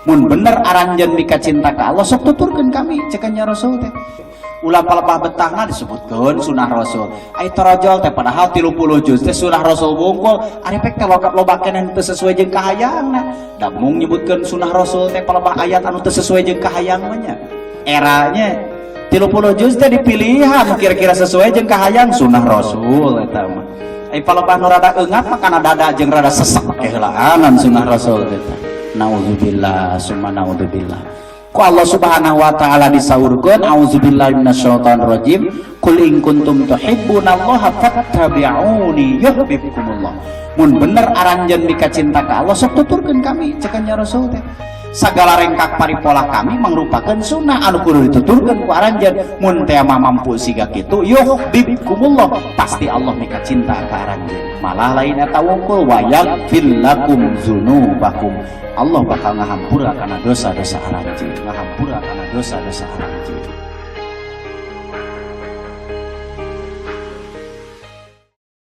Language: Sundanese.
Mun bener aranjeun mika cinta ka Allah, sok tuturkeun kami, ceuk Kanjeng Rasul teh. Ulah palebah betahna disebutkeun sunah Rasul. Ai torojol teh padahal 30 juz teh sunah Rasul wungkul, ari pek teh lokap loba keneh teu sesuai jeung kahayangna. Da mung nyebutkeun sunah Rasul teh palebah ayat anu teu sesuai jeung kahayang mah nya. Eranya 30 juz teh dipilihan kira-kira sesuai jeung kahayang sunah Rasul eta mah. Ai palebah nu rada eungap mah kana dada jeung rada sesek keheulaanan sunah Rasul eta. Nauzubillah summa naudzubillah. Ku Allah Subhanahu wa taala disaurkeun, auzubillahi minasyaitonir rajim, qul in kuntum tuhibbunallaha fattabi'uni yuhibbukumullah. Mun bener aranjeun mika cinta ka Allah, sok tuturkeun kami, ceuk Kanjeng Rasul teh. Sagala rengkak paripola kami mangrupakeun sunnah anu kudu dituturkeun ku aranjeun. Mun teh mah mampu siga kitu, yuhibbukumullah, pasti Allah mika cinta ka aranjeun. Malah lain eta wungkul, wa yaghfir lakum dzunubakum, Allah bakal ngahampura kana dosa-dosa aranjeun, ngahampura kana dosa-dosa aranjeun.